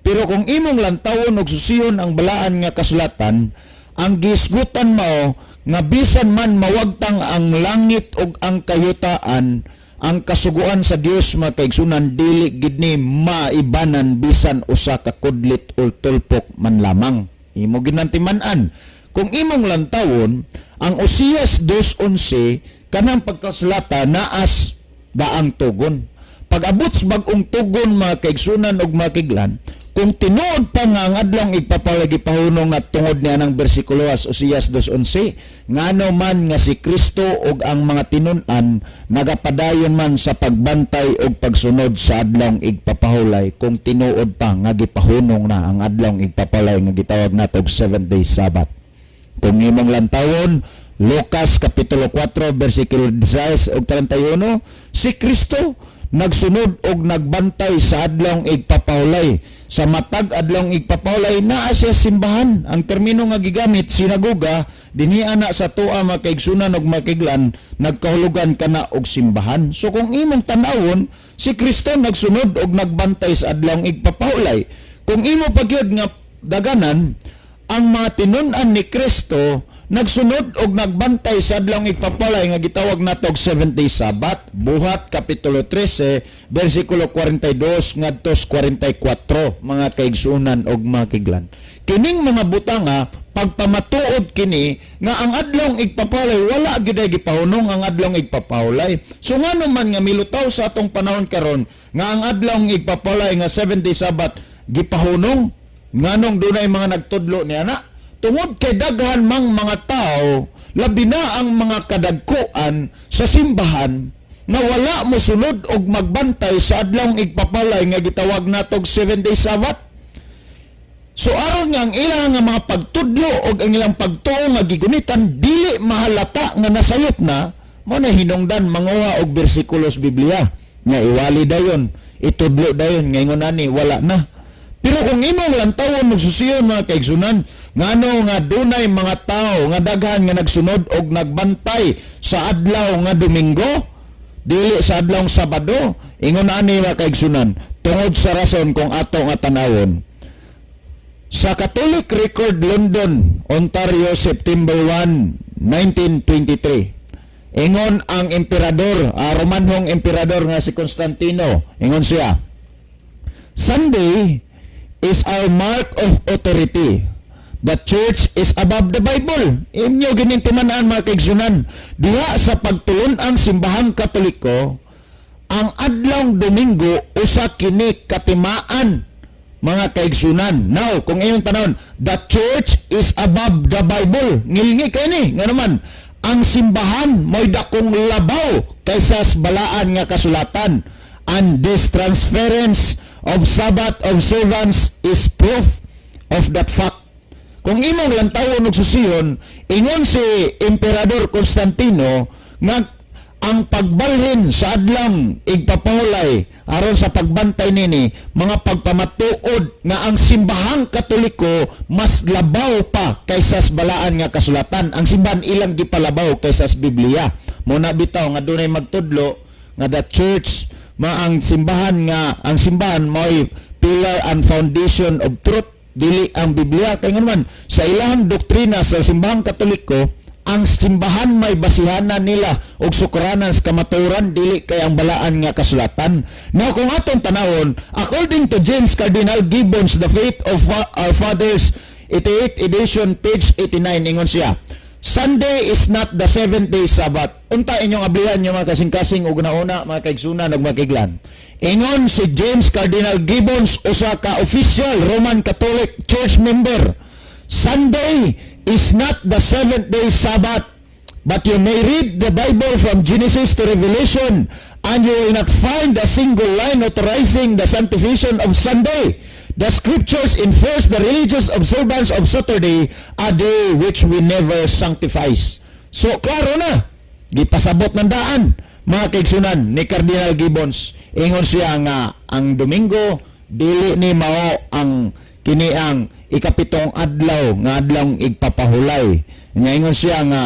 Pero kung imong lantawon og susiyon ang balaan nga kasulatan, ang gisgutan mao nga bisan man mawagtang ang langit ug ang kayutaan, ang kasuguan sa Dios, mga kaigsunan, dili gid ni maibanan bisan usa ka kudlit o tulpok man lamang. Imo ginantiman-an. Kung imong lantawon ang Osias 2:11, kanang pagkasulata naas daang tugon. Pag-abot sa bag-ong tugon, mga kaigsunan ug mga kiglan, kung tinuod pa nga ang adlong igpapalagi pahunong na tungod niya ng bersikulo as Osias 2:11, ngano man nga si Kristo ug ang mga tinun-an nagapadayon man sa pagbantay ug pagsunod sa adlong igpapahulay kung tinuod pa nga gipahunong na ang adlong igpapahulay nga gitawag natog 7 day Sabbath? Kung imong lantawon Lucas Kapitulo 4 versikulo 16 ug 31, si Kristo nagsunod og nagbantay sa adlong igpapahulay. Sa matag adlong igpapahulay, naa siya simbahan. Ang termino nga gigamit, sinagoga, dinhi ana sa tuwa, mga kaigsunan og makiglan, nagkahulugan kana og simbahan. So kung imong tan-awon, si Kristo nagsunod og nagbantay sa adlong igpapahulay. Kung imo pagyud nga daganan, ang mga tinun-an ni Kristo nagsunod og nagbantay sa adlong igpapalay nga gitawag natog 7 day Sabbath. Buhat Kapitulo 13 versikulo 42 ngadto 44, mga kaigsunan og mga kiglan. Kining mga butanga, pagpamatuod kini nga ang adlong igpapalay wala gyud ay gipahunong ang adlong igpapahulay. So ngano man nga milutaw sa atong panahon karon nga ang adlong igpapalay nga 7 day Sabbath gipahunong? Nganong dunay mga nagtudlo ni ana? Tungod kay daghan mang mga tao, labi na ang mga kadagkuan sa simbahan, nga wala mosunod og magbantay sa adlong igpapalay nga gitawag natog 7 day Sabbath. So aron nga ang ilang nga mga pagtudlo og ang ilang pagtuo nga gigunitan dili mahalata nga nasayop na, mo na hinungdan manguha og bersikulo sa Biblia nga iwali dayon, itudlo dayon nga ingon ani wala na. Pero kung imong lantawon og susiyon, mga kaigsunan, ngano nga dunay mga tao nga daghan nga nagsunod og nagbantay sa adlaw nga Domingo, dili sa adlawng Sabado? Ingon ani, mga kaigsunan, tungod sa rason kung ato nga tanawon sa Catholic Record, London, Ontario, September 1, 1923. Ingon ang emperador, Romanhong emperador nga si Constantino, ingon siya, "Sunday is our mark of authority. The church is above the Bible." Inyo ginintiman-an, mga kaigsunan, diha sa pagtulon ang simbahang Katoliko, ang adlawng Domingo usa kini katimaan, mga kaigsunan. Now, kung iyong tanawon, the church is above the Bible. Ngilngi kay ni, nga naman, ang simbahan mo'y dakong labaw kaysa sa balaan nga kasulatan. And this transference of Sabbath observance is proof of that fact. Kung imong lantawon og susiyon, ingon si Emperador Constantino nga ang pagbalhin sa adlong igpapahulay aron sa pagbantay nini mga pagpamatuod nga ang simbahang Katoliko mas labaw pa kaysa sa balaan nga kasulatan. Ang simbahan ilang gipalabaw kaysa sa Biblia. Muna bitaw nga dunay magtudlo nga the church ma ang simbahan, nga ang simbahan mo'y pillar and foundation of truth, dili ang Biblia, kay man sa ilahang doktrina sa simbahang Katoliko, ang simbahan may basihanan nila og sukaranan sa kamatuoran, dili kay ang balaan nga kasulatan. Now, kung atong tanawon, according to James Cardinal Gibbons, The Faith of Our Fathers, 88 edition, page 89, ingon siya, "Sunday is not the seventh day Sabbath." Unta inyong ablihan yung mga kasing-kasing ug nauna, mga kaigsunan ug mga kiglan. Ingon si James Cardinal Gibbons, usa ka official Roman Catholic Church member, "Sunday is not the seventh day Sabbath, but you may read the Bible from Genesis to Revelation and you will not find a single line authorizing the sanctification of Sunday. The scriptures enforce the religious observance of Saturday, a day which we never sanctify." So, klaro na. Gipasabot ng daan, mga kaigsunan, ni Cardinal Gibbons. Ingon siya nga ang Domingo, dili ni mao ang kini ang ikapitong adlaw nga adlawng igpapahulay. Nga ingon siya nga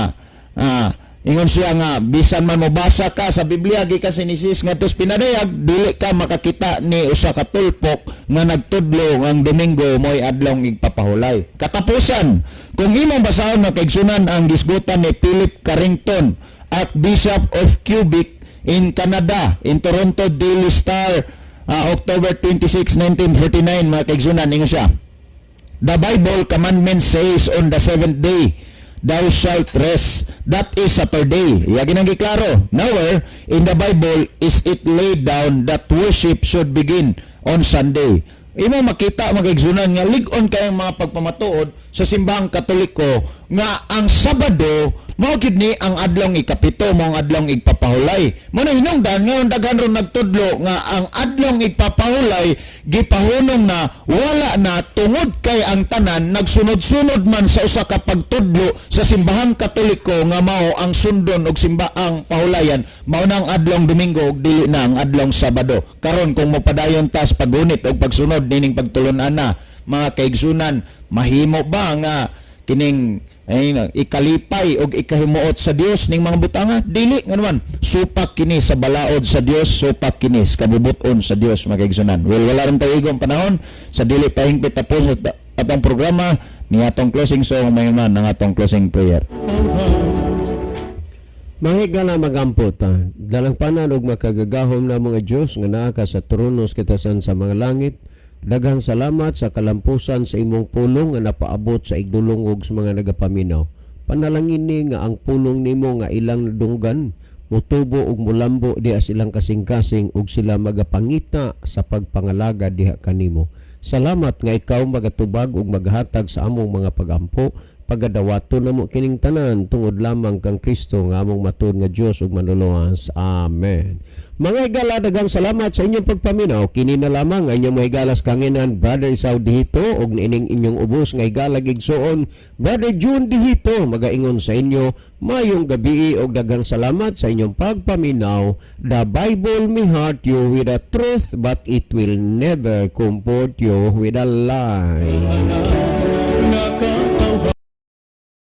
Ingon siya nga bisan man mobasa ka sa Biblia gikan sa Genesis ngadto sa Pinadayag, dili ka makakita ni usa ka tulpok nga nagtudlo ang Domingo mo'y adlong igpapahulay. Katapusan, kung imong basahon, mga kaigsunan, ang gisgutan ni Philip Carrington, Archbishop of Quebec in Canada, in Toronto Daily Star, October 26, 1949, mga kaigsunan, ingon siya, "The Bible commandment says on the seventh day, thou shalt rest. That is Saturday." Yagi nang giklaro. "Nowhere in the Bible is it laid down that worship should begin on Sunday." Imo makita, mga kaigsunan, nga lig-on kayong mga pagpamatuod sa Simbahang Katoliko nga ang Sabado mao gid ni ang adlong ikapito, mao ang adlong igpapahulay. Mo na hinungdan ngayon daghan ron nagtudlo nga ang adlong igpapahulay gipahunong na, wala na, tungod kay ang tanan nagsunod-sunod man sa usa ka pagtudlo sa Simbahang Katoliko nga mao ang sundon og simbaang pahulayan mao na ang adlong Domingo ug dili na ang adlong Sabado. Karon, kung mopadayon tas paggunit og pagsunod nining pagtulon-an na, mga kaigsunan, mahimo ba nga kining ay ikalipay og ikahimuot sa Dios ning mga butanga? Dili. Nga naman, supak kini sa balaod sa Dios, supak kini sa kabubuton sa Dios, mga kaigsunan. Well, wala rin tayo igong panahon. Sa dili pa hingpit tapos sa atong programa ni atong closing song, may man ang atong closing prayer. Mahigala magampot ta. Dalangpanan og makagagahom na mga Dios nga naa ka sa trono sa katasan sa mga langit. Daghang salamat sa kalampusan sa imong pulong nga napaabot sa igdulongog sa mga nagapaminaw. Panalangin ni nga ang pulong nimo nga ilang nadunggan mutubo ug mulambo diha silang kasing-kasing ug sila magapangita sa pagpangalaga diha kanimo. Salamat nga ikaw magatubag ug maghatag sa among mga pagampo. Pagadawaton namo kining tanan tungod lamang kang Kristo nga among matuod nga Dios ug Manluluwas. Amen. Mga higala, daghang salamat sa inyong pagpaminaw. Kini na lamang ang inyong mga higalas kanginan, Brother Isao Dihito, ug niining inyong ubos nga higala gigsuon, Brother June Dihito, magaingon sa inyo, mayong gabi ug daghang salamat sa inyong pagpaminaw. The Bible may hurt you with the truth, but it will never comfort you with a lie. Nga